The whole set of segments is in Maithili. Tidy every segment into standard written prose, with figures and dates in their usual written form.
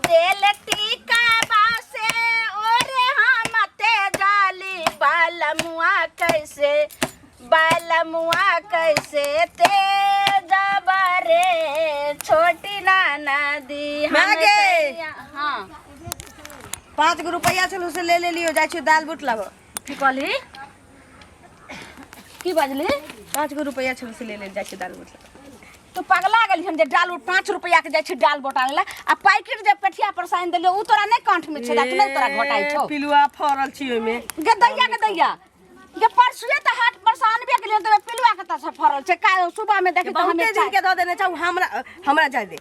देल टीका बासे ओरे हम ते जाली बालमुआ कैसे, बालमुआ कैसे ते जबरे छोटी नाना दी हम माँ गे। सैया- हाँ 5 गो रुपैआ छल से ले लेलियो, जाइ छियो दाल बूट लाबऽ। की कहली, की बजली? 5 गो रुपैआ छल से ले ले जाइ छियो दाल बूट लाबऽ। तू पगला गेली हम जे डाल उठ 5 रुपैआ के जाइ छी डाल बोट आने ला, आ पैकेट जे पेठिया पर साइन देलियो उ तोरा नहि कंठ में छेदा, तू नहि तोरा घोटाइ छौ। पिलुआ फड़ल छी ओहिमे। गे दैया, गे दैया, गे परसुए तऽ हाट पर से आनबे केलियै तऽ पिलुआ कतऽ से फड़ल छै? काल्हि सुबह में देखी तऽ हमे बहुते दिन के दऽ देने छौ, हमरा हमरा जाय दे।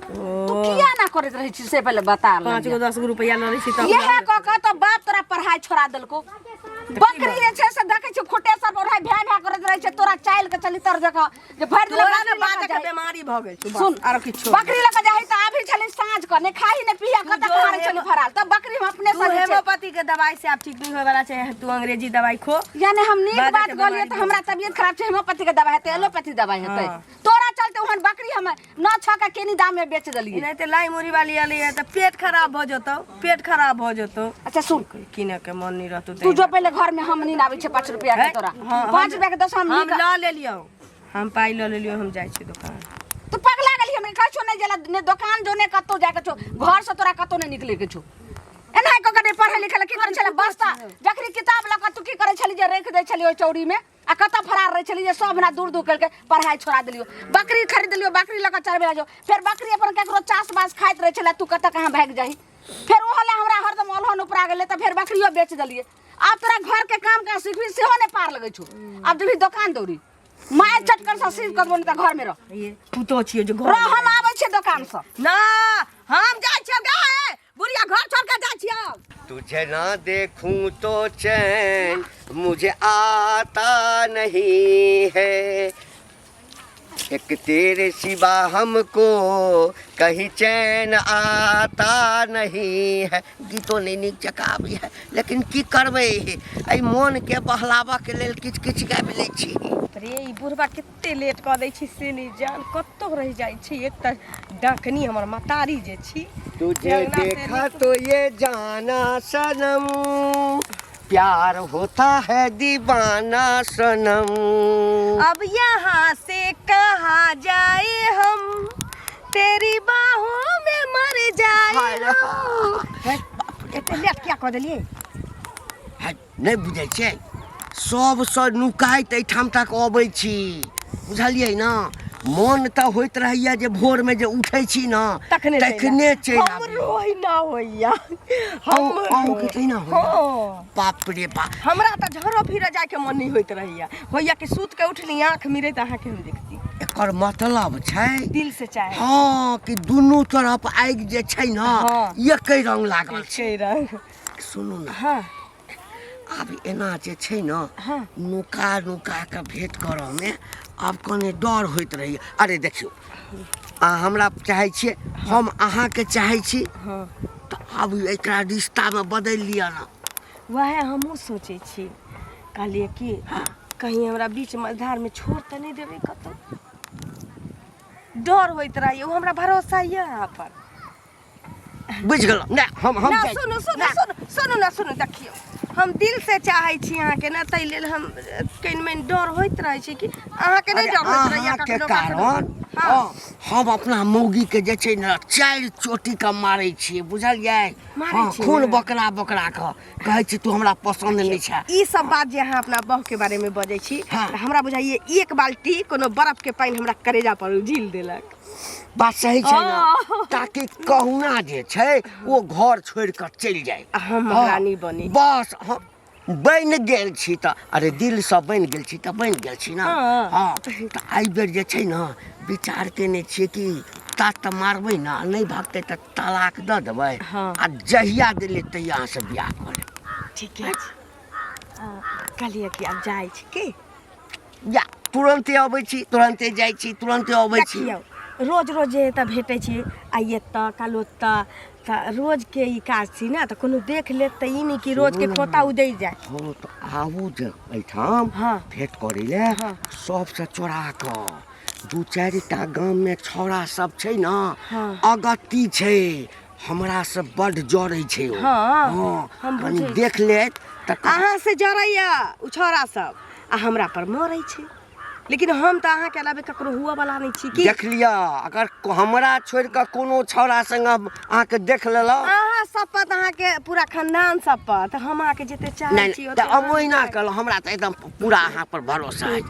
तू किया ना करैत रहै छी से पहिले बता। 5 गो 10 गो रुपैआ लऽ लै छी तब इएह कऽ कऽ तऽ बाप तोरा पढ़ाइ छोड़ा देलको। बकरी जे छै से देखै छी खुटेसर पर ओढ़ाइ भैं भैं करैत रहै छै, तोरा चालि के चली तर जगह जे भरि दिन तोरा ने बकरी लऽ बाजऽ कऽ के जाइ। बीमारी भऽ गेल छौ, सुन बस आरो किछो। बकरी लऽ कऽ जाइ तऽ आबी छली साँझ कऽ, ने खाही ने पिया, कतऽ जो कहाँ रहै छली फराल? तब बकरी हम अपने तू से जे छै। हेमोपैथी के दवाई से आब ठीक नहीं होय वाला छै, तू अंग्रेजी दवाई खो। यानी हम नीक बाजऽ बात के कहलियै बीमारी तऽ हमरा तबियत खराब छै, हेमोपैथी के दवाई हेतै, एलोपैथी दवाई हेतै? हाँ। तोरा चलते ओहन बकरी हम 9 6 के केनी दाम में बेच देलियै। नहीं तऽ लाई मुड़ी वाली एलै है तऽ पेट खराब भऽ जेतौ, पेट खराब भऽ जेतौ। अच्छा सुन, किने के मन नहीं रहतौ। तू जो पहिले घर में, हम नीन आबै छै 5 रुपया के तोरा। हाँ, 5 रुपया के दस हम हम नीक लऽ लेलियौ, हम पाइ लऽ लेलियौ, हम जाइ छी दोकान। तू पगला गेली? हम कहै छौ नहि जेला, ने दोकान जो ने कतौ जाय के छौ, घर से तोरा कतौ नहि निकले के छौ। एना कऽ के नहि पढ़ै लिखै लए की करै छलै? बस्ता जखनी किताब लऽ कऽ तू की करै छली जे राखि दै छली ओहि चौरी में, आ कतऽ फरार रहै छली जे सब हमरा दूर दूर करके पढ़ाइ छोड़ा देलियो? बकरी खरीद लियो, बकरी लऽ कऽ चरबै लए जो, फेर बकरी अपन ककरो चास बास खाइत रहै छलै, तू कतऽ कहाँ भागि जाही? फेर ओहो लए हमरा हरदम अलहन उपरा गेलै तऽ फेर बकरियो बेच देलियै। आब तोरा घरके काम काज सिखबी सेहो नहि पार लगै छौ। आब जेबही दोकान दौड़ी, माय चटकर से सीख कर तऽ घर में रह। ये पुतो छियो जे घर रह, हम आबै छियै दोकान से। ना, हम जाइ छियौ गे बुढ़िया, घर छोड़ के जाइ छियौ। तुझे ना देखूं तो चैन मुझे आता नहीं है, एक तेरे सिवा हमको कहीं चैन आता नहीं है। गीतो नहीं नीक जकाँ आबै है, लेकिन की करबै, एहि मोनके बहलाबऽके लेल किछु किछु गाबि लै छी। रे ई बुढ़बा कते लेट कऽ दै छै से नहि जान कतौ रहि जाइ छै। एक तऽ डाकनी हमर मतारी जे छी। तुझे अंगना से देखा तो ये जाना सनम, प्यार होता है दीवाना सनम। अब यहाँ से कहाँ जाए हम, तेरी बाहों में मर जाए हम। हे, एते लेट किया कऽ देलियै? हे, नहि बुझै छियै, सबसँ नुकाइत एहिठाम तक अबै छी, बुझलियै ने? मोन तऽ होइत रहैया जे भोरमे जे उठै छी ने तखने चलि तखने चलि आबी। हमरो ओहिना होइया, हमरो। अहूँके तहिना होइया? हँ। बाप रे बाप। हमरा तऽ झरो फिरऽ जायके मन नहि होइत रहैया, होइया कि सुति के उठली, आँख मिरै तऽ अहाँके हम देखती। एकर मतलब छै दिल से चाहे। हँ, कि दुनू तरफ आगि जे छै ने एके रंग लागल छै। एके रंग। सुनू ने। हँ। आब एना जे छै ने नुका नुका कऽ भेंट करऽमे आब कने डर होइत रहैए। अरे देखियौ, अहाँ हमरा चाहै छियै, हम अहाँके चाहै छी, तऽ आब एकरा रिश्तामे बदलि लिअ ने। वएह हमहूँ सोचै छी, कहलियै कि कहीं हमरा बीच मझधारमे छोड़ तऽ नहि देबै कतहु, डर होइत रहैए। ओ हमरा भरोसा यऽ अहाँ पर। बुझि गेलहुँ ने? हम ना जाइ- सुनू सुनू सुनू सुनू ना सुनू, देखियौ हम दिल से चाहै छी अहाँके ने, ताहि लेल हम कनि मनि डर होइत रहै छै कि अहाँके नहि अरे डर होइत रहैया अहाँके कखनो कखनो? कारण हँ। हँ, हम अपना मौगी के जे छै ने 4 चोटी के मारै छियै, बुझलियै? मारै हँ, छियै खून ने? बकरा बकरा के कहै छी तू हमरा पसन्द नहि छै। ई सब बात जे अहाँ अपना बहू के बारे में बजै छी हाँ। तऽ हमरा बुझाइए एक बाल्टी कोनो बर्फ के पानि हमरा करेजा पर उझिल देलक। बात सही छै ने? हाँ। ताकि कहुना जे छै ओ घर छोड़ि कऽ चलि जाय आ हम महारानी बनी। बस, हम बनि गेल छी तऽ, अरे दिलसँ बनि गेल छी तऽ बनि गेल छी ने। हाँ। हँ, तऽ एहि बेर जे छै ने विचार केने छियै कि तात तऽ मारबै ने, आ नहि भागतै तऽ तलाक दऽ देबै। हाँ। आ जहिया दिले तहिया अहाँसँ बियाह कऽ लेब। ठीके छै। कहलियै कि आब जाइ छी की जा, तुरन्ते अबै छी, तुरन्ते जाइ छी, तुरन्ते अबै छी। देखियौ, रोज रोज जे एतऽ भेटै छी, आइ एतऽ काल्हि ओतऽ, तऽ रोजके ई काज छी ने, तऽ कोनो देख लेत तऽ ई नहि कि रोजके खोता उजड़ि जाय। हँ, तऽ आबू जे एहिठाम हाँ। भेँट करै लए। हाँ। सबसँ चोरा कऽ दू चारिटा गाममे छौड़ा सब छै ने हँ। अगत्ती छै हमरा से बड्ड जरै छै ओ। हँ, हँ हम कनि बुझै देख लेत तऽ अहाँ से जरैया उ छौड़ा सब आ हमरा पर मरै छै लेकिन हम तऽ अहाँके अलावे ककरो हुअ वाला नहि छी की देख लिअ अगर हमरा छोड़ि कऽ कोनो छौड़ा संग अहाँके देख लेलहुँ अहाँ शपथ अहाँके पूरा खानदान शपथ हम अहाँके जते चाहै नहि छी तऽ ओते हम ओहिना कहलहुँ हमरा तऽ एकदम पूरा अहाँ पर भरोसा अछि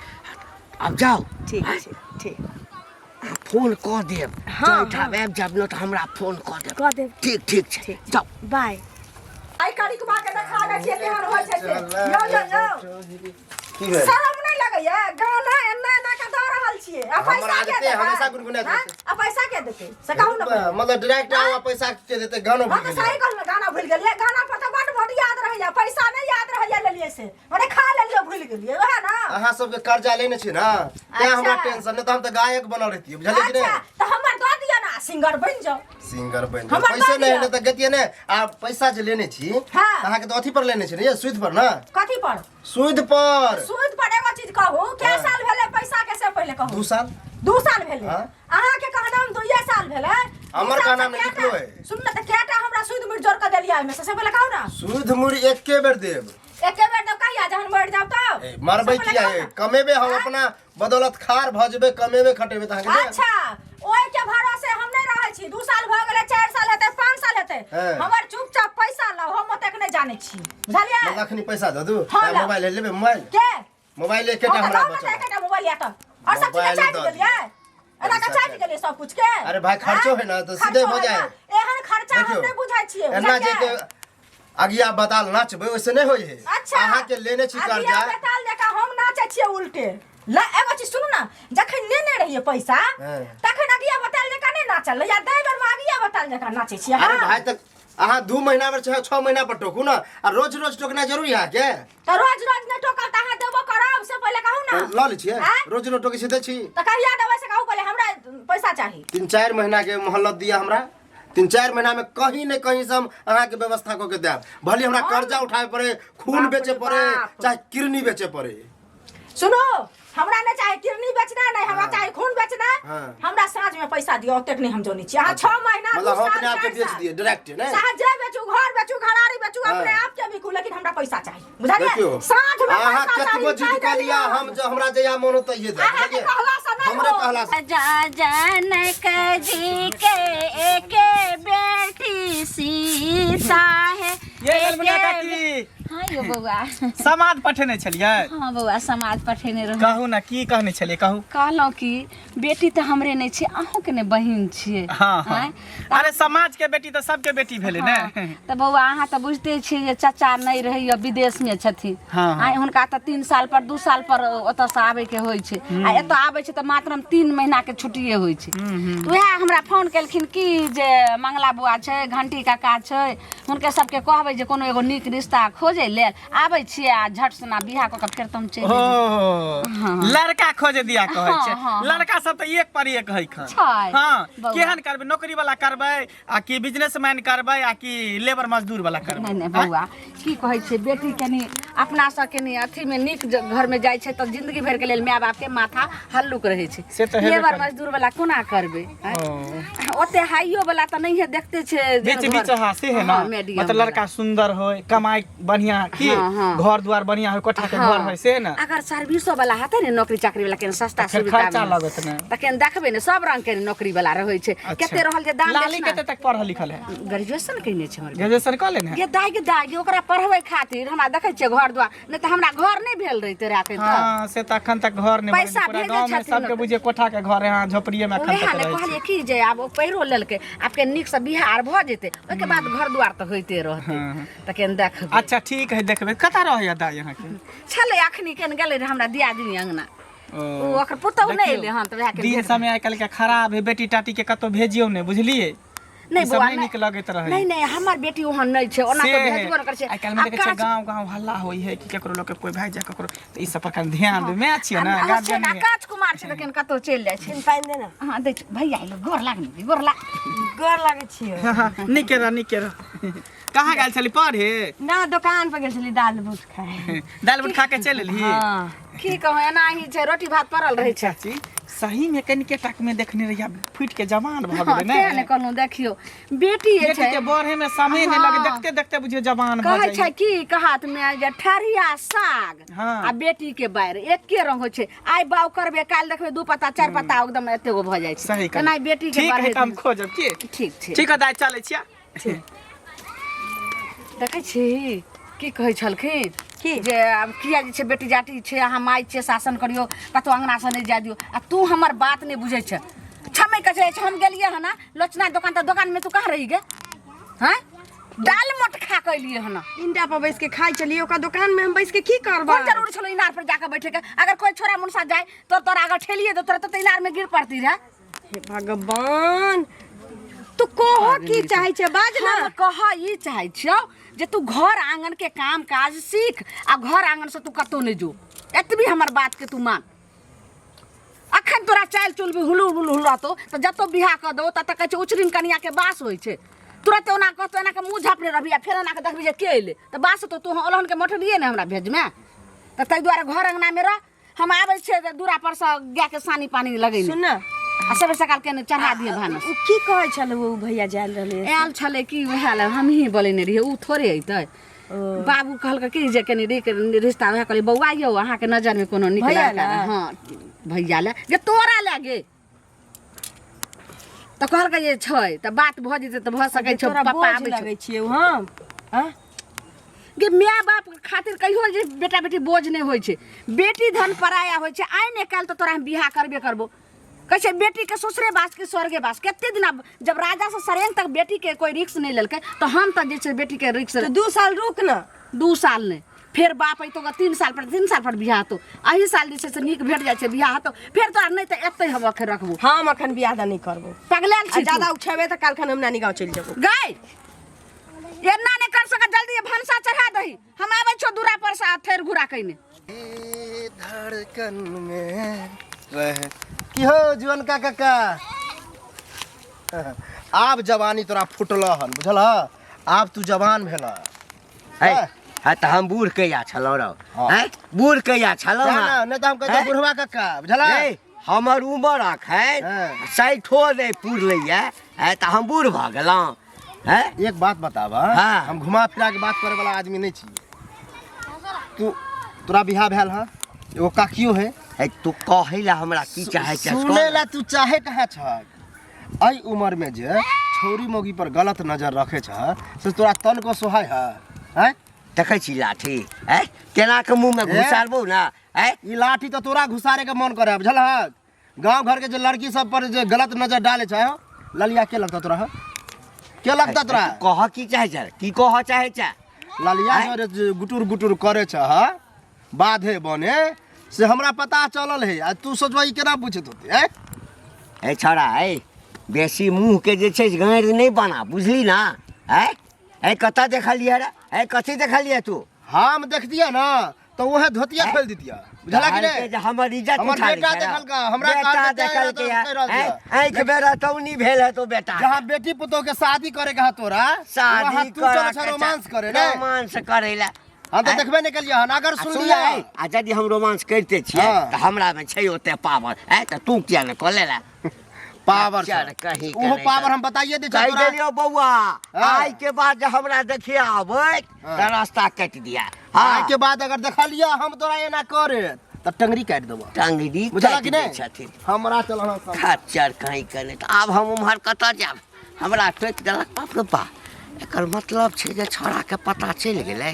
आब जाउ ठीक छै ठीक अहाँ फोन कऽ देब हाँ, जाहिठाम आबि जायब ने तऽ हमरा फोन कऽ देब कऽ देब ठीक ठीक छै जाउ बाय आइ करिकबा के देखा दै छियै केहन होइ छै से यौ यौ यौ की भेल शरम नहि लगैया गाना एना एना के दऽ रहल छियै आ हमर पैसा के आदते देतै हमेशा गुनगुनाइत हाँ? रहै छै। आ पैसा के देतै से कहू ने पहिले। मतलब डायरेक्ट आउ पैसा के देते गानो हाँ भूल तऽ गेलियै सही कहलहुँ गाना भूलि गेलियै गाना पर तऽ बड बड याद रहैया पैसा नहि याद रहैया लेलियै से मने खा लेलियै भूलि गेलियै वएह ने अहाँ सबके कर्जा लेने छी ना तें हमरा अच्छा। टेंशन नहीं तऽ हम तऽ गायक बनल रहतियै बुझलियै कि अच्छा नहि तऽ हमर दऽ दिअ ने सिंगर बनि जाउ सिंगर बनि जाउ हमर पैसे दऽ नहीं दिअ। नहि तऽ गतिये नहि आ पैसा जे लेने छी हाँ। तऽ अहाँके तऽ अथी पर लेने छी ने ये सूद पर ना कथी पर सूद पर सूद पर एगो चीज कहू कै हाँ। साल भेलै पैसा के से पहिले कहू 2 साल 2 साल भेलै हाँ। अहाँके कहना हम 2 साल भेलै हमर 2 साल कहना से मे कएटा- लिखलो है। सुन ने तऽ कएटा हमरा सूद मुड़ जोड़ कऽ देलियै एहिमे से से पहिले कहू ने सूद मुड़ी एके बेर देब एके बेर दब कहिया जहन मरि जाब तब ए, मरबै से पहिले किया कहू हे ने। कमेबे हम हाँ? अपना बदौलत खार भऽ जेबै कमेबे खटेबे तऽ अहाँके देब। अच्छा ओहि के भरोसे हम नहि रहै छी 2 साल भऽ गेलै 4 साल हेतै 5 साल हेतै हाँ। हमर चुपचाप पैसा लाउ हम ओतेक नहि जानै छी बुझलियै मतलब अखनी पैसा दऽ दू हाँ, तऽ लाउ। मोबाइल लेबै मोबाइल के मोबाइल एकेटा हम हमरा तऽ बचल एकेटा मोबाइल या तऽ और सब चीज मोबाइल चाटि दऽ गेलियै एना के पैसा चाटि गेलियै सब कुछ के अरे भाई, खर्चो है ना, तऽ सीधे खर्चो हो है जाए। ना। एहन खर्चा हम देखियौ, नहि बुझै छियै एना जे बुझलियै? के अगिया बताल नाचबै ओइसे नहि होइ है अच्छा अहाँके लेने छी अगिया कर्जा बेताल जकाँ हम नाचै छियै उल्टे ल एगो चीज सुनू ना जखन लेने रहियै पैसा हाँ। तखन अगिया बताल जकाँ नहि नाचल या दै बेर मे अगिया बताल जकाँ नाचै छियै अरे हाँ। भाई तऽ अहाँ 2 महीना पर चाहे 6 महीना पर टोकू ना आ रोज रोज टोकना जरूरी है अहाँके तऽ रोज रोज नहि टोकब तऽ अहाँ देबो करब से पहिले कहू ना लऽ लै छियै आँय? रोज रोज टोकै छियै दै छी तऽ कहिया देबै से कहू पहिले हमरा पैसा चाही 3-4 महीना के मोहलत दिअ हमरा 3-4 महीना में कहीं ने कहीं से हम अहाँके व्यवस्था कऽ के देब भले हमरा कर्जा उठावे पड़े खून बाप रे बेचे पड़े बाप। चाहे किडनी बेचे पड़े सुनो हमरा नहि चाही किडनी बेचना नहीं हमरा चाही खून बेचना हाँ। हमरा साँझ में पैसा दिअ ओतेक नहीं हम जोनी छी अहाँ 6 महीना मतलब दू हम साल, अपने आप के चारि बेच साल। दिए डायरेक्ट ने साँझ जे बेचू घर बेचू घरारी बेचू हाँ। अपने आप के बिकू लेकिन हमरा पैसा चाही बुझलियै देखियौ साँझ में अहाँ पैसा चाही कतबो जिद चाही कऽ लिअ देलियै। हम जे हमरा जहिया मोन होतै तहिये देब अहाँके बुझलियै? कहलासँ नहि हमरे होत। कहला से जा जनक जी के एके बेटी सीता है ये ललमुनिया काकी हाँ यो बौआ समाद पठेने छलियै हाँ बौआ समाज पठेने रहौ कहू ने की कहने छलियै कहू कहलहुँ कि बेटी तऽ हमरे नहि छै अहूँके ने बहिन छियै हाँ हाँ आँय? अरे समाज के बेटी तऽ सबके बेटी भेलै ने हाँ, तऽ बौआ अहाँ तऽ बुझिते छियै जे चाचा नहि रहैया विदेशमे छथिन हाँ, हाँ। आँय हुनका तऽ 3 साल पर 2 साल पर ओतऽसँ आबैके होइ छै आ एतऽ आबै छै तऽ मात्र 3 महीनाके छुट्टिए होइ छै तऽ उएह हमरा फोन केलखिन कि जे मंगला बुआ छै घंटी काका छै हुनके सबके कहबै जे कोनो एगो नीक रिश्ता खोजै लेल आबै छियै आ झट सुना बियाह कऽ के फेर तऽ हम चलि ओ जेबै। लड़का खोजे दिया कहै हाँ, छै हाँ, लड़का सब तऽ एक पर एक है खन छै। हाँ बौआ। केहन करबै नौकरी वाला करबै आ कि बिजनेसमैन करबै आ कि लेबर मजदूर वाला करबै नहि नहि बौआ की कहै छै बेटी कनि अपना सब कनि अथीमे नीक घरमे जाइ छै तऽ जिंदगी भरिके लेल माय बापके माथा हल्लुक रहै छै से तऽ हेबे लेबर करै। मजदूर वाला कोना करबै आँय? ओ। ओते हाइयो वाला तऽ नहिए देखते छै जे बीच घर- बीच हाँ से है ना हाँ, medium मतलब लड़का वाला। सुंदर हो कमाई बढ़िया की हाँ, हाँ। घर द्वार बढ़िया हो कोठा के घर हो से ना अगर सर्विसो वाला हेतै ने नौकरी चाकरी वाला केना सस्ता तऽ फेर सुविधा खर्चा मे। लगत ने। तऽ केना देखबै ने सब रंग के नौकरी वाला रहै छै कते रहल जे दाम लाली कते तक पढ़ल लिखल है ग्रेजुएशन केने छै हमर ग्रेजुएशन कऽ लेने है गे दाइ गे दाइ गे ओकरा पढ़बै खातिर हमरा देखै छियै घर द्वार नहि तऽ हमरा घर नहि भेल रहितै रहै एखन तक हाँ से तऽ अखन तक घर नहि पैसा बनल पूरा भेजै गाँव में छथिन सबके ओतऽ। बुझिए कोठा के घर है हाँ झोपड़िए में अखन उएह तक ने रहै कहलियै छै की जे आब ओ पढ़ियो लेलकै आब के नीकसँ बियाह आर भऽ जेतै ओहिके बाद घर द्वार तऽ होइते रहतै हाँ। तऽ केन देखबै अच्छा ठीक है देखबै कतऽ रहैया दाइ अहाँके छलै अखनी केन गेलै रहै हमरा दियादिनी अङ्गना ओ। ओ ओकर पुतहु नहि देखियौ, एलै हन तऽ वएह के दिन समय आइ काल्हि के खराब है बेटी टाटी के कतौ भेजियौ नहि बुझलियै नहि ई सब बौआ नहि नीक लगैत रहै नहि नहि हमर बेटी ओहन नहि छै ओना से तऽ है। भेजबो नहि करै छै आइ काल्हि में आब देखै छियै काज- गाँव गाँव हल्ला होइ है कि केकरो लोग के कोई भागि जाय ककरो तऽ ई सब पर कनि ध्यान देबै मैं छियै ने आ- आ- छै गार्जियन ने, है। काज कुमार छै तऽ केन कतौ चलि जाइ छै पानि दे ने हाँ दै छी। भैया एलो गोर लागनी गोर लाग गोर लागै छियै हाँ, हाँ, नीके रह नीके रह कहाँ गेल छली पढ़े ना दोकान पर गेल छली दाल बूट खाए दालि बूट खा के चलि एलही हाँ की कहूँ एनाही छै रोटी भात पड़ल रहै छै चाची सही में कनिके टाक में देखने रहिया फूट के जवान भऽ हाँ, गेलै तें ने ने कहलहुँ देखियौ बेटी जे बेटी छै के बढ़े में समय नहि लगे हाँ। देखते देखते बुझियौ जवान भऽ कहै जाइ छै की कहात में जे ठरिया साग हाँ। आ बेटी के बारि एके रंग होइ छै आइ बाउ करबे काल्हि देखबै दू पत्ता चारि पत्ता एकदम एते गो भऽ जाइ छै सही तेना बेटी के ठीक है बढ़े तऽ हम खोजब की ठीक छै ठीक है दाइ चलै छियै देखै छी की कहै छलखिन की? जे आब किया जे छै बेटी जाटी छै अहाँ माय छियै शासन करियौ कतौ अंगनासँ नहि जाय दियौ आ तू हमर बात नहि बुझै छै छमै के छै हम गेलियै हन लोचना दोकान तऽ दोकानमे तू कहाँ रहि गे हँ दाल मोट खा के एलियै हन इंडा पर बैस के खाइ छलियै ओकरा दोकान में हम बैस के की करबै कोन जरूरी छलो इनार पर जाके बैठे के अगर कोई छोरा मुनसा जाए तो तोरा अगर ठेलिए दो तोरा तो इनार में गिर पड़ती रहे हे भगवान तू कह की चाहै छै बाज ना हम कह ई चाहै छियौ जे तू घर आंगन के काम काज सीख आ घर आंगन से तू कतौ नहि जो एतबी हमर बात के तू मान अखन तोरा चालि चुल भी हुलु हुलु हुलु रहतौ तऽ जतौ बियाह कऽ दौ ततऽ कहै छै उचरिन कनिया के बास होइ छै तुरते ओना कहतौ एना के मुँह झाँपने रहबी आ फेर एना के देखबी जे के अयलै तऽ बास हेतौ तू ओलहन के मठलियै ने हमरा भेजमे तऽ ताहि दुआरे घर अंगनामे रह हम आबै छियै तऽ दूरा पर से गाय के सानी पानी लगेने सुन ना आ सबेर सकाल केने चढ़ा दिए भानस ओ की कहै छल ओ भैया जायल रहलै आयल छलै कि उएह लए हमही बोलेने रहियै ओ थोड़े अयतै बाबू कहलकै कि जे कनि रिश्ता उएह कहलियै बौआ यौ अहाँके नजरमे कोनो नीक भैया लड़का लए? हँ भैया लए जे तोरा लए गे तऽ कहलकै जे छै तऽ बात भऽ जेतै तऽ भऽ सकै छै तोरा पप्पा बोझ आबै छै लगै छियै हम हँ गे माय बाप खातिर कहियो जे बेटा बेटी बोझ नहि होइ छै बेटी धन पराया होइ छै आइ ने काल्हि तऽ तोरा हम बियाह करबे करबो कहै छै बेटीके ससुरे बास कि स्वर्गे बास कते दिन आब जब राजा से सरेंग तक बेटीके कोई रिक्स नहि लेलकै तऽ हम तऽ जे छै बेटीके रिक्स तऽ 2 साल रुक ना 2 साल नहि फेर बाप अयतौ ग 3 साल पर 3 साल पर बियाह हेतौ एहि साल जे छै से नीक भेट जाइ छै बियाह हेतौ फेर तोरा नहि तऽ एतै हम अखन रखबो हम अखन बियाह दान नहि करबो पगलायल आ छी तू। ज्यादा उठेबै तऽ काल्हिखन हम नानी गाँव चलि जेबो गै एना नहि कर सक जल्दी ये भनसा चढ़ा दही हम आबै छौ दूरा पर से थेर घुरा कइने धड़कन में रहे की हो जुअन का काका आब जवानी तोरा फुटल हन बुझल आब तू जवान भेल है हाँ तऽ हम बूढ़ कहिया छलहुँ रौ हाँ। हैं बूढ़ कहिया छलहुँ ना नहीं तो हम कहते हैं? बुढ़वा काका बुझल ए, हमर उमर अखन हाँ। साठिो नहि पुरलैया है तऽ हम बूढ़ भऽ गेलहुँ हैं एक बात बताब हाँ। हम घुमा फिरा के बात करे वाला आदमी नहीं छी तू तोरा बियाह भेल हँ एगो काकियो है है तू कहै ला हमरा की चाहै छै सुने ला तू चाहे कहाँ छ एहि उम्र में जे छौरी मौगी पर गलत नजर रखे छ से तोरा तन को सोहाय है हैं देखै छी लाठी है केना के मुँह में ए? घुसारबौ ना है ई लाठी तो तोरा घुसारे के मन करे बुझल है गांव घर के जे लड़की सब पर जे गलत नजर डाले छै हो ललिया के लगता तोरा हो के लगता तोरा तू कह की चाहै छै की कह चाहै छै ललिया आँय? जे जे गुटुर गुटुर करे छ ह बाधे बने से हमरा पता चलल है आ तू सोचबा ई केना पूछैत होते हैं ए छौड़ा ए बेसी मुँह के जे छै से गाँड़ि नहि बना बुझली ना है ए कतऽ देखलियै रे ए कथी देखलियै तू हम देखतियै ना तो वह धोतिया खोल दितिया बुझला कि कहलकै नहीं जे हमर इज्जत हमर उठा बेटा लै छै देखलका, हमरा बेटा कहलकै देखलकै तें रहल हैं, छै। आँखि बेर रतौनी भेल है तो बेटा जहाँ बेटी पुतोह के शादी करे के है तोरा वहाँ शादी तू चल छ रोमांस करे ने रोमांस करे ला हम तो आँय? देखबे नहीं कलिए हन अगर आ सुन सुन लिया ले, आ यदि हम रोमांस करिते छियै हाँ। तऽ हमरा मे छै ओते पावर है तऽ तू किया ने कऽ लेला पावर चल, कहीं के ओहो नहीं पावर चल। हम बताइए दे कहि तोरा देलियौ बौआ हाँ। आइ के बाद जे हमरा देखिए आबै हाँ। तऽ रास्ता काटि दिया आइ के बाद अगर देखलिया हम तोरा एना करे तऽ टंगरी काटि देबो टंगरी बुझला काटि कि दै नहीं छथिन हमरा चल हम खच्चर कहीं के नहि तऽ आब हम उम्हर कतऽ जायब हमरा टोकि देलक बाप रे बा एकर मतलब छै जे छौड़ाके पता चलि गेलै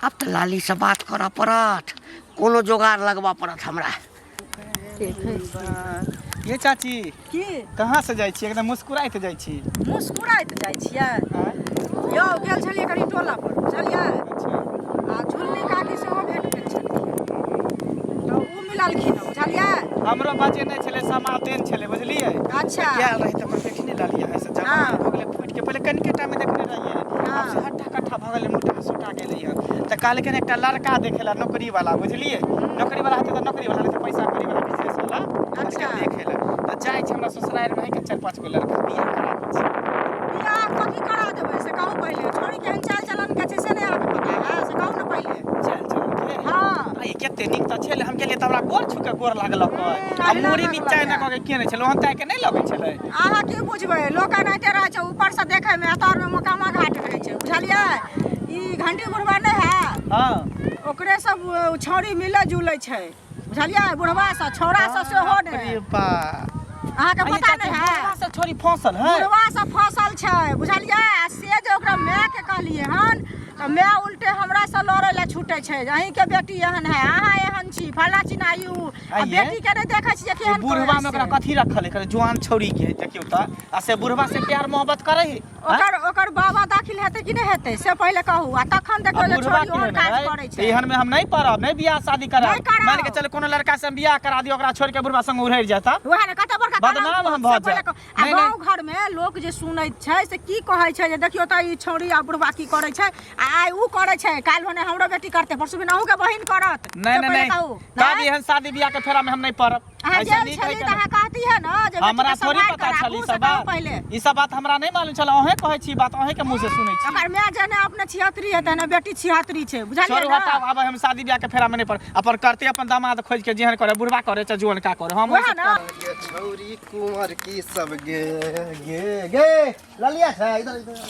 आब तऽ लालीसँ बात करऽ पड़त कोनो जोगाड़ लगबऽ पड़त हमरा ये चाची की कहाँ से जाइ छी एकदम मुस्कुराइत जाइ छी मुस्कुराइत जाइ छियै यौ गेल छलियै कनि टोला पर बुझलियै आ झुलनी काकी सेहो भेट गेल छलखिन तऽ ओ मिललखिन हँ, बुझलियै हमरो बजेने छलै समातेन छलै बुझलियै अच्छा गेल रही तऽ अपन देखने रहलियै है से जवान हाँ। भऽ गेलै फूटि के पहिले कनिके टा में देखने रहियै आब से हट्टा कट्ठा भऽ गेलै मोटा सोटा गेलै हँ तऽ कहलकै एकटा लड़का देखे ला नौकरी वाला बुझलियै नौकरी वाला हेतै तऽ नौकरी वाला नहि तऽ पैसा कौड़ी वाला बिजनेस वाला अच्छा। देखे ला तऽ जाइ छै हमरा ससुरारि में है के चारि पाँच गो लड़का बियाह करा दै छै बियाह कथी करा देबै से कहू पहिले छोरी केहन चाल चलन के छै से नहि अहाँके पता है से कहू ने पहिले चल चल हाँ। आ, ई केते एते नीक तऽ छलै हम गेलियै तऽ हमरा गोर छू के गोर लागलक आ अहिना मूड़ी लागलक नीचा एना है। कऽ के केने छलै ओहन ताहि के नहि लगै छलै अहाँ की बुझबै लोक एनाहिते रहै छै ऊपरसँ देखैमे आ तरमे मोकामा घाट रहै छै बुझलियै ई घंटी बुढ़वा नहि है हँ ओकरे सब छौड़ी मिलै जुलै छै बुझलियै बुढ़वा सब छौड़ा सब सेहो बाप नहि रे बा अहाँके पता नहि है बुढ़वा सब छोरी फंसल है बुढ़वा सब फसल छै बुझलियै आ से जे ओकरा मायके कहलियै हन तऽ माय उल्टे हमरा से लड़ै लए छूटै छै जे अहीँके बेटी एहन है अहाँ एहन छी फल्लाँ चिन्ना ई उ आ आइये। बेटीके नहि देखै छियै केहन बुढ़वा में ओकरा से। कथी रखल है करे जुआन छौरी के है देखियौ तऽ आ से बुढ़वा से प्यार मोहब्बत करे है ओकर ओकर बाबा दाखिल हेतै कि नहि हेतै से पहिले कहू आ तखन देखबै जे बुढ़वा छोरी ओहन केहन काज है करै छै एहन में हम नहीं पड़ब नहीं बियाह शादी करब नहि करब। मान के चल कोनो लड़का से हम बियाह करा दियो ओकरा छोड़ के बुढ़वा संग उड़ै जाता वएह ने कते बड़का बदनाम कलंक हम भऽ से पहिले जायब। कहू। आ नहि, गाँव घर में लोक जे सुनैत छै से की कहै छै जे देखियौ तऽ ई छौड़ी आ बुढ़वा की करै छै आ आइ उ करै छै काल्हि भने हमरो बेटी करतै परसू दिन अहूँके बहिन करत नहीं से नहीं पहिले नहीं कहू तब एहन शादी बियाह के फेरा में हम नहीं पड़ब अहाँ ऐसा गेल नीक है छली कि तऽ अहाँ कहती है ने जे बेटीके हमरा थोड़ी सम्हारि पता कऽ छल ई राखू से सब कहू बात पहिले ई सब बात हमरा नहीं मालूम छल अहें कहै छी बात अहें के मुंह से सुनै छी ओकर माय जेने अपने छिहत्तरी हेतै ने बेटी छिहत्तरी छै बुझलियै छोड़ू ने हटाउ आब हम शादी बियाह के फेरा में नहीं पड़ अपन करते अपन दामाद खोज के जेहन करे बुढ़वा करे चाहे जुअन का करे हम वएह ने ये छौरी कुंवर की सब गे गे गे ललिया छै इधर इधर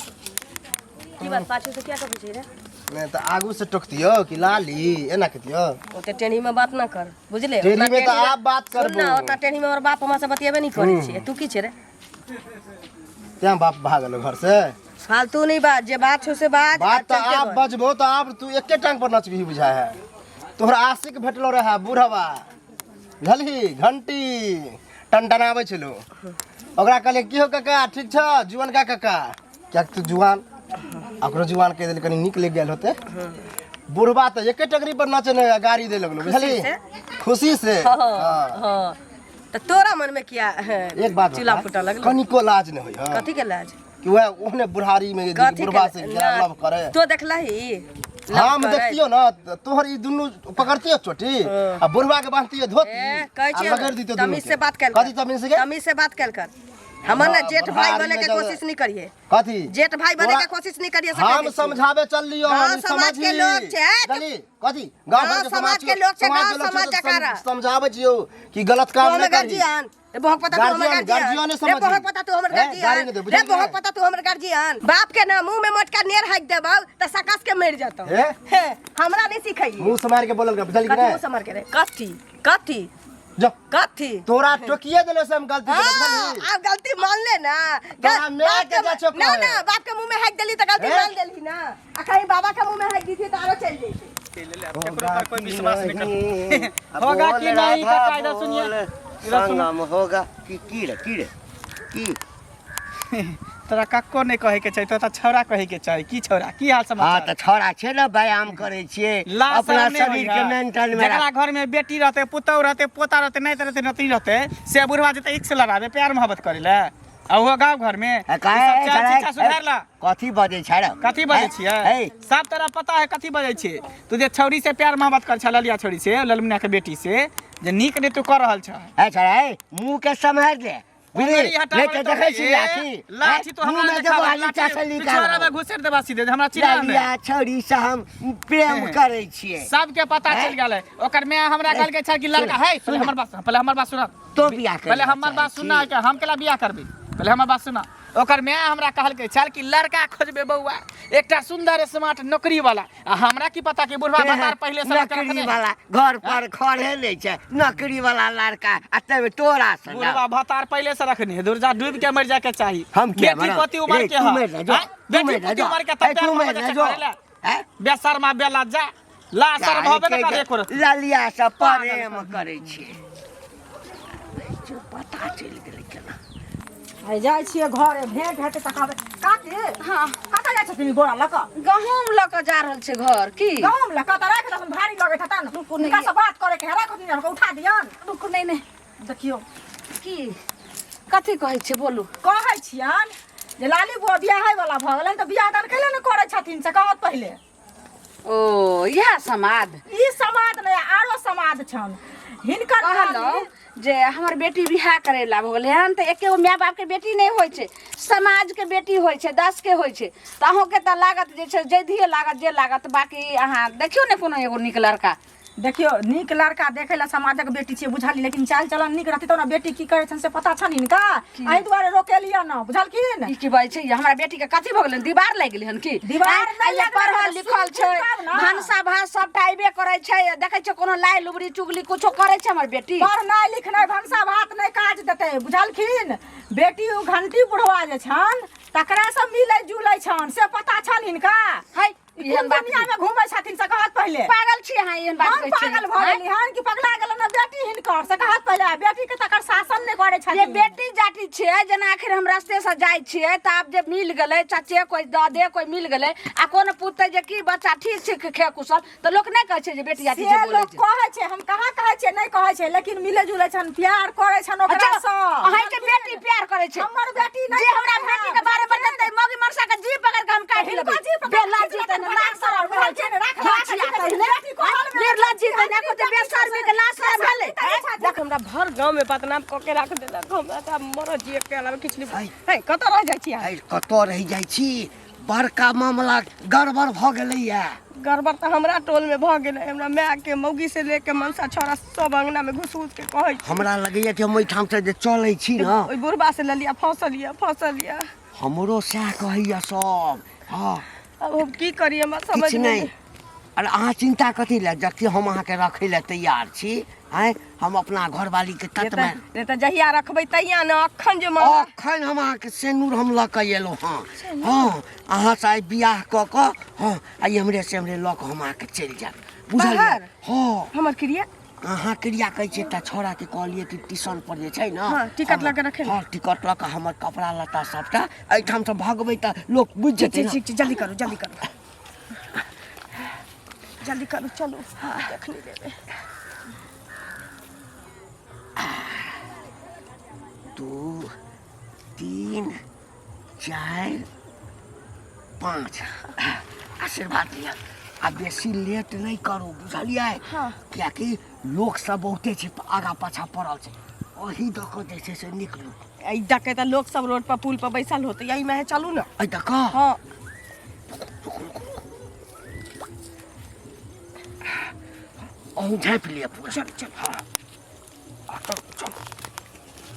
की बात पाछू से क्या करै छै रे नहि तऽ आगू से टोकतियो कि लाली एना कहितियो ओते टेढ़ी में बात ना कर बुझले टेढ़ी में तऽ आब बात सुन करबो ना ओतना टेढ़ी में हमर बाप हमरा से बतियेबे नहीं करै छै तू की छै रे तें बाप भागल घर से फालतू नहीं बात जे बात छौ से बात बात तऽ चलते आब बन। बजबो तऽ आब तू एके टांग पर नचबही बुझा है तोहरा आशिक भेटलो रहे बूढ़वा बुझलही घंटी टनटनाबै छलो ओकरा कहलियै की हो काका ठीक छ जुअन का काका किएक तू जुआन आ ओकरो जुआन कहि देली कनि नीक लागि गेल होते बुढ़बा तऽ एके टंगरी पर नचे ने गाड़ी दे लगलो बुझलही से? खुशी से हाँ हाँ। हाँ तऽ तोरा मन में किया है, एक बात चूल्हा बता, फूटऽ लगलो कनिको लाज नहि होइ हँ कथी के लाज कि वएह ओहने बुढ़ारी में जे कथी बुढ़बा के से ना, लव करे तो देखलही लव हम करे। देखतियो ना त तोहर ई दुनू पकड़तियो चोटी आ बुढ़वा के बांधतियो धोती ए, कहै आ छियै लगड़ दितियो दुनू तमीज के। से बात कयल कर। कथी तमीज से के तमीज से बात कयल कर हमर ना हाँ, जेठ भाई बुढ़ारी बने में के जब- कोशिश नहीं करिए कथी जेठ भाई बने के तोरा- कोशिश नहीं करिए से कह हम दै छियै। समझावे चल लियो गाँव हम समाज के समझी। लोग छै। गली कथी गाँव गाँव घर के समाज के लोग छै, समाज गाँव के लोग समाज छै तऽ जकाँ रह। समझावे छियौ कि गलत तू काम हमर नहि करी गार्जियन रे बहुत पता तू हमर गार्जियन- गार्जियन गार्जियने रे समझी। बहुत पता तू हमर हैं, गाली गार्जियन नहि दे, रे बुझलियै? बहुत पता तू हमर गार्जियन बाप के ना मुंह में मोटका नेर हाक देबौ त सकस के मर जतौ हे? हे हमरा नहीं सिखैये मुंह समार के बोलल कर बुझली कि कथी नहि मुंह समर के रे कथी कथी जो कथी तोरा टोकिए देले से हम गलती हाँ, केलहुँ, बुझलही आब गलती मान ले ना तोरा माय बाप के जा छौ ना कहे। ना बाप के मुंह में हाक देली त गलती हे? मान लेली ना आ कहीं बाबा के मुंह में हाक दी थी त आरो चल जैती केकरो पर कोई विश्वास नहीं नहीं करता होगा कि नहीं काका इधर सुनिए इधर सुनो संगम होगा कि की रे की रे की तोरा कक्को नहीं कहे के चाही तोरा छौड़ा कहे के चाही की छौड़ा की हाल हाँ समाचार तऽ छौड़ा छै ने व्यायाम करै छियै ला अपना शरम नहीं शरीर होइए। के मेंटल में जकरा घर में बेटी रहते पुतहु रहते पोता रहते नहीं रहते नती रहते से बुढ़वा जेते एक से लड़ाबे प्यार मोहब्बत करे ले आ ओहो गाँव घर में आ ई काहे सब चाल छौड़ा, शिक्षा सुधार ला कथी बजै छै रे कथी बजै छियै है सब तरह पता है कथी बजै छियै तू जे छौड़ी से प्यार मोहब्बत कर छल ललिया छौड़ी से ललमुनिया के बेटी से जे नीक नहि तू कर रहल छह है छौड़ा है मुंह के सम्हार दे बुझली उंगली हटाबै नहीं तऽ देखै छी ए, लाठी लाठी तो मुंह हमरा में देबो आ नीचा से पिछवाड़ा में निकाल घुसेर देबा सीधे हमरा चिन्ह ललिया नहि छौड़ी से हम प्रेम करै छियै सबके पता चलि गेलै ओकर माय हमरा कहलकै छल कि लड़का है पहिले हमर बात सुन पहिले हमर बात सुन तो बियाह करै पहिले हमर बात सुना के हम केला बियाह करबै पहिले हमर बात सुना ओकर माय हमरा कहलकै छल कि लड़का खोजबै बौआ एकटा सुंदर स्मार्ट नौकरी वाला आ हमरा की पता कि बुढ़वा भतार पहिले से लड़का नौकरी रखने वाला घर पर खड़े नहीं छै नौकरी वाला लड़का आ तब तोरा से बुढ़वा भतार पहिले से रखने है दुर्जा डूब के मर जाए के चाही हम किया बेटी मरब? पोती उमर रे, के तू ह मरि जा, जो। आँय? तू बेटी मरि जा, पोती जो। उमर के ए, तब तू मरि जा, जो। हैं? बेशर्मा बेला जा ला शर्म होबे न करे एको रत्ती। ललिया से प्रेम करै छियै पता चलि गेलै केना आइ जाइ छियै घरे भेंट हेतै तऽ कहबै काकी हाँ कतऽ जाइ छथिन ई बोरा लऽ कऽ गहूँम लऽ कऽ जा रहल छै घर की गहूँम लऽ कऽ तऽ राखि देथुन भारी लगैत हेतनि रुकू नहि। हुनकासँ बात करैके है राखि दियौन उठा दियौन रुकू नहि नहि देखियौ की कथी कहै छै बोलू कहै छियनि जे लाली बुआ बियाहै वाला भऽ गेलनि तऽ बियाह दान कैले ने करै छथिन से कहत पहिले ओ इएह समाद ई समाद नहि आरो समाद छनि हिनकर कहलहुँ जे हमर बेटी बियाह करे ला भऽ गेलै हन तऽ एके गो माय बापके बेटी नहि होइ छै समाजके बेटी होइ छै दसके होइ छै तऽ अहूँके तऽ लागत जे छै जैधिए लागत जे लागत बाँकी अहाँ देखियौ ने कोनो एगो नीक लड़का देखियौ नीक लड़का देखै लए समाजक बेटी छियै बुझलियै लेकिन चालि चलन नीक रहतै तब ने बेटी की करै छनि से पता छनि हिनका एहि दुआरे रोकेलियै ने बुझलखिन ई की बाजै छै हमरा बेटी के कथी भऽ गेलै दीवार लागि गेलै हन की दीवार आँय, नहि आइ लागलै पढ़ल हन, लिखल छै सुनब ने। भनसा भात सबटा अयबे करै छै देखै छियै कोनो लाइ लुबरी चुगली कुछो करै छै हमर बेटी पढ़नाइ लिखनाइ भनसा भात नहि काज देतै बुझलखिन बेटी ओ घंटी बुढ़वा जे छनि तकरा से मिलै जुलै छनि से पता छनि हिनका है ई एहन कोन बात दुनिया में घूमै छथिन से कहत पहिले पागल छी अहाँ एहन बात हम कहै छियै पागल भऽ आँय? गेली हन कि पगला गेल ने बेटी हिनकर से कहत पहिले आ बेटी के तकर शासन नहि करै जे छथिन बेटी जाति छियै जेना आखिर हम रस्ते से जाइ छियै तऽ आब जे मिल गेलै चाचे कोइ दऽ दे कोइ मिल गेलै आ कोनो पूछतै जे की बच्चा ठीक छै खे कुशल तऽ लोक नहि कहै छै जे बेटी जाति से छै बोलै लोक छै कहै छै हम कहाँ कहै छियै नहि कहै छै लेकिन मिलै जुलै छनि प्यार करै छनि ओकरा अच्छा सँ अहाँके बेटी प्यार करै छै हमर बेटी नहि जे हमरा करै बेटी है, के बारे में बतेतै मौगी मरसा के जी पकड़ के हम काटि हिनको लेबै जी पकड़ बेला के जी खींच तने लाज शरम लेतै, रहल छै राख, राख, छिया राख, तने बेटी कहल में निर्लज्ज जी तने को ते बेशर्मी के लाज शरम भेलै देख हमरा भर गाँव में बदनाम कऽ के राख देलक हमरा तऽ आब मरऽ जिए के अलावा किछु नहि हे कतऽ रह जाइ छी अहाँ अरे कतऽ रहि जाइ छी बड़का मामला गड़बड़ भऽ गेलैया गड़बड़ तऽ हमरा टोल में भऽ गेलै हमरा माय के मौगी से लेके मनसा छौड़ा सब अंगना में घुस घुस के कहै छै हमरा लगैया कि हम एहिठाम से जे चलै छी ने ओहि बुढ़बा से ललिया फंसल यऽ फंसल यऽ हमरो सएह कहैया सब हँ अब हम की करी हमरा समझ किछु नहि अरे अहाँ चिन्ता कथी लए जबकि हम अहाँके रखै लए तैयार छी आँय हम अपना घरवालीके ततमे नहि तऽ जहिया रखबै तहिया ने अखन जे मांग अखन हम अहाँके सेनूर हम लऽ कऽ एलहुँ हँ हँ अहाँसँ आइ बियाह कऽ कऽ हँ आइ हमरे से हमरे लऽ कऽ हम अहाँके चलि जायब बुझलियै बाहर? हँ हमर क्रिया अहाँ क्रिया कहै छी एकटा छौड़ाके कहलियै कि टिशन पर जे छै ने हँ, टिकट लऽ कऽ रखै लए। हँ टिकट लऽ कऽ हमर कपड़ा लत्ता सबटा एहिठामसँ भगबै तऽ लोक बुझि जेतै ठीक ने ठीक ठीक जल्दी करू जल्दी करू जल्दी करू चलू देख नहि देबै दू तीन चारि पाँच आशीर्वाद लिअ आ बेसी लेट नहि करू बुझलियै हाँ। कियाकि लोक सब बहुते छै आगा पाछा पड़ल छै ओही दऽ कऽ जे छै से निकलू एहि दके तऽ लोक सब रोड पर पुल पर बैसल होतै एहिमे है चलू ने एहि दऽ कऽ हाँ अहूँ झाँपि लिअ पूरा चल चल हाँ